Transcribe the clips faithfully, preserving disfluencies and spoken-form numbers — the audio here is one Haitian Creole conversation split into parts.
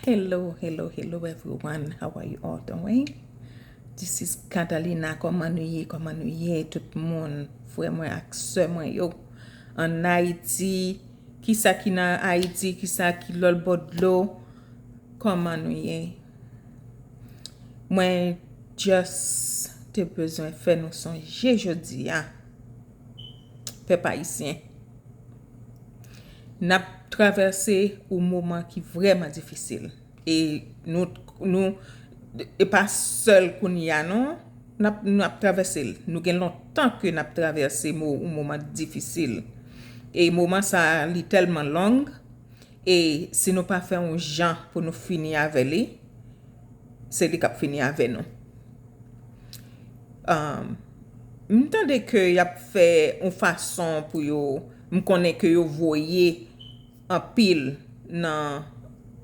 Hello, hello, hello everyone. How are you all doing? This is Catalina. Kòman nou ye? Kòman nou ye? Tout moun, frè mwen ak sè mwen yo. An Ayiti, kisa ki nan Ayiti, kisa ki lòt bò dlo? Kòman nou ye? Mwen just te bezwen fè nou sonje jodi a. Pèp ayisyen, n ap travèse yon moman ki vrèman difisil. E nou, nou, e pa sèl kounye a non, n ap, n ap travèse l. Nou gen lontan ke n ap travèse mo, yon moman difisil. E moman sa a, li tèlman long, e si nou pa fè yon jan pou nou fini avè li, se li k ap fini avè nou. Um, m tande ke y ap fè yon fason pou yo, m konnen ke yo voye anpil nan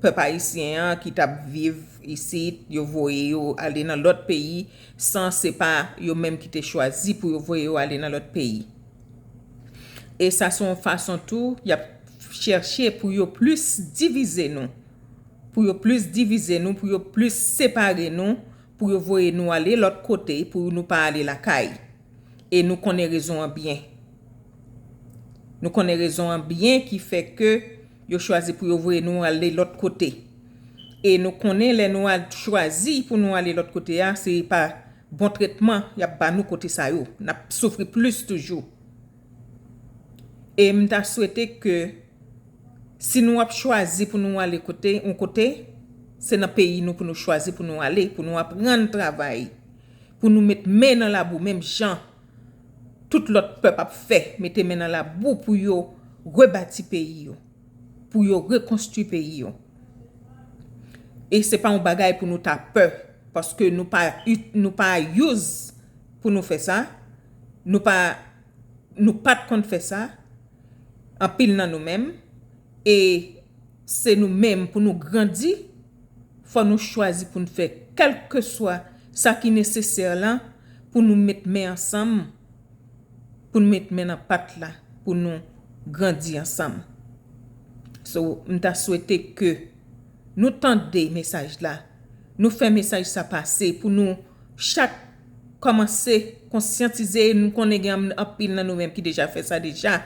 pèp ayisyen an ki t ap viv isit, yo voye yo ale nan lòt peyi, san se pa yo menm ki te chwazi pou yo voye yo ale nan lòt peyi. E sa se yon fason tou, y ap chèche pou yo plis divize nou. Pou yo plis divize nou, pou yo plis separe nou, pou yo voye nou ale lòt kote, pou nou pa ale lakay. E nou konnen rezon an byen. Nou konnen rezon an byen ki fè ke yo chwazi pou yo voye nou ale lòt kote. E nou konnen lè nou al chwazi pou nou ale lòt kote a, se pa bon tretman y ap ba nou kote sa yo. N ap soufri plis toujou. E m ta swete ke si nou ap chwazi pou nou ale kote, yon kote, se nan peyi nou pou nou chwazi pou nou ale, pou nou aprann travay, pou nou met men nan labou, menm jan tout lòt pèp ap fè, mete men nan labou pou yo rebati peyi yo, pou yo rekonstwi peyi yo. E se pa yon bagay pou nou ta pè, paske nou pa, nou pa use pou nou fè sa, nou pa, nou pa t konn fè sa, anpil nan nou menm, e se nou menm pou nou grandi, fò nou chwazi pou n fè kèlkeswa sa ki nesesè la, pou nou met men ansanm, pou n met men nan pat la, pou nou grandi ansanm. So, m ta swete ke nou tande mesaj la, nou fè mesaj sa pase, pou nou chak kòmanse konsyantize, nou konnen gen anpil nan nou menm ki deja fè sa deja,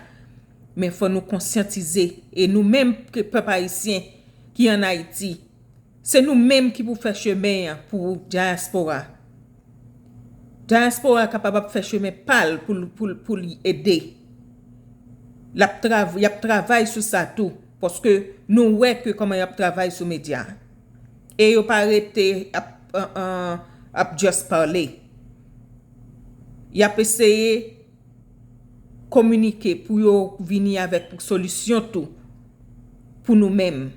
men fò nou konsyantize, e nou menm ke pèp ayisyen ki ann Ayiti, se nou menm ki pou fè chemen an pou dyaspora. Dyaspora kapab ap fè chemen pa l pou l, pou l, pou l ede. L ap trav-, y ap travay sou sa tou, paske nou wè ke kòman y ap travay sou medya. E yo pa rete ap, an, an, ap just pale. Y ap eseye kominike pou yo vini avèk solisyon tou pou nou menm.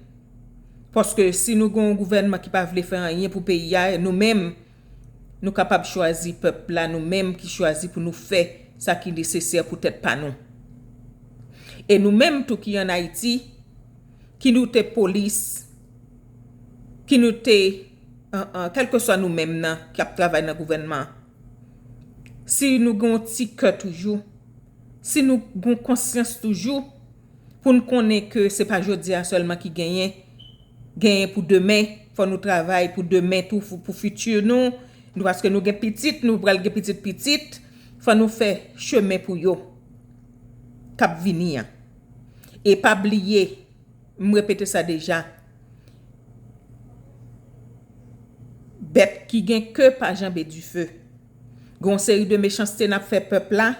Paske si nou gen yon gouvènman ki pa vle fè anyen pou peyi a, nou menm, nou kapab chwazi pèp la, nou menm ki chwazi pou nou fè sa ki nesesè pou tèt pa nou. E nou menm tou ki ann Ayiti, ki nou te polis, ki nou te, an, an, kèlkeswa nou menm nan, k ap travay nan gouvènman an, si nou gen yon ti kè toujou, si nou gen yon konsyans toujou, pou n konnen ke se pa jodi a sèlman ki genyen, genyen pou demen, fò nou travay pou demen tou, pou, pou fiti nou, nou, paske nou gen pitit, nou pral gen pitit pitit, fò nou fè chemen pou yo k ap vini an. E pa bliye, m repete sa deja, bèt ki gen ke pa janbe dife. Gen yon seri de mechanste n ap fè pèp la,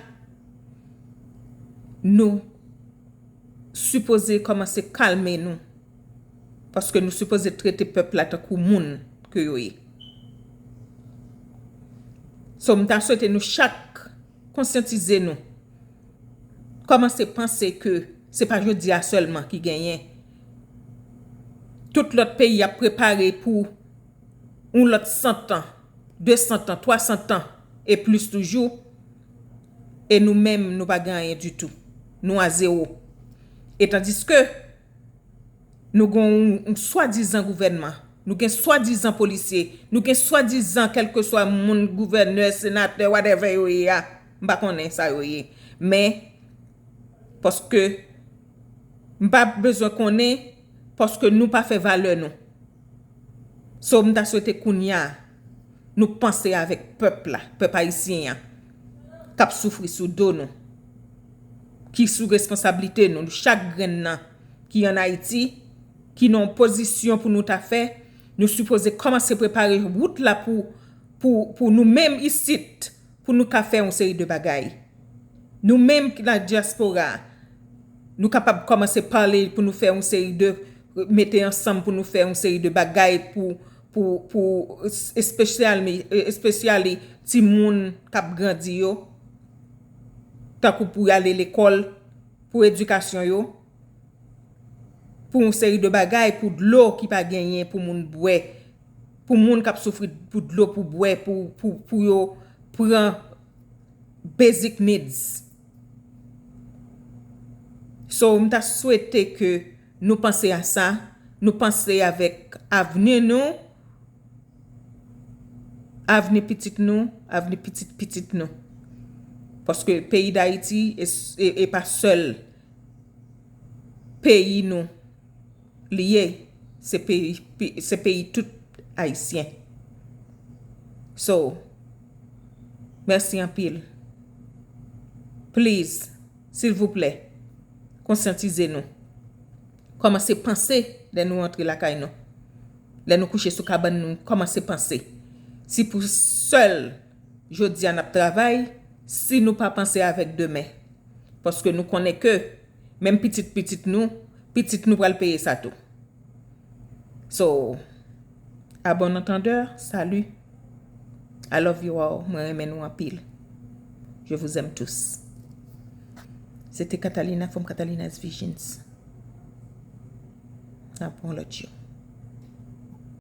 nou sipoze kòmanse kalme nou. Paske nou sipoze trete pèp la tankou moun ke yo ye. So, m ta swete nou chak konsyantize nou. Kòmanse panse ke se pa jodi a sèlman ki genyen. Tout lòt peyi ap prepare pou yon lòt san tan, de san tan, twa san tan, e plis toujou. E nou menm, nou pa gen anyen ditou. Nou a zewo. E tandiske nou gen yon, yon swadizan gouvènman, nou gen swadizan polisye, nou gen swadizan kèlkeswa moun, gouvènè, senatè, whatever yo ye a, m pa konnen sa yo ye. Men, paske m pa bezwen konnen, paske nou pa fè valè nou. So, m ta swete kounye a, nou panse avèk pèp la, pèp ayisyen an, k ap soufri sou do nou, ki sou responsablite nou, chak grenn nan ki ann Ayiti, ki nan yon pozisyon pou nou ta fè, nou sipoze kòmanse prepare wout la pou, pou, pou nou menm isit, pou nou ka fè yon seri de bagay. Nou menm ki nan dyaspora, nou kapab kòmanse pale pou nou fè yon seri de, mete ansanm pou nou fè yon seri de bagay pou, pou, pou, espesyalman, espesyali timoun k ap grandi yo, tankou pou y ale lekòl, pou edikasyon yo, pou yon seri de bagay, pou dlo ki pa genyen pou moun bwè, pou moun k ap soufri pou dlo pou bwè, pou, pou, pou yo pran basic needs. So, m ta swete ke nou panse a sa, nou panse avèk avni nou, avni pitit nou, avni pitit pitit nou. Paske peyi Dayiti e, e, e pa sèl peyi nou li ye, se peyi, pe- se peyi tout Ayisyen. So, mèsi anpil. Please, silvouplè, konsyantize nou. Kòmanse panse lè nou antre lakay nou. Lè nou kouche sou kabann nou, kòmanse panse. Si pou sèl jodi a n ap travay, si nou pa panse avèk demen. Paske nou konnen ke menm pitit pitit nou, pitit nou pral peye sa tou. So, à bon entendeur, salut. I love you all. Mwen renmen nou anpil. Je vous aime tous. Se te Catalina from Catalina's Visions. N ap wè yon lòt jou.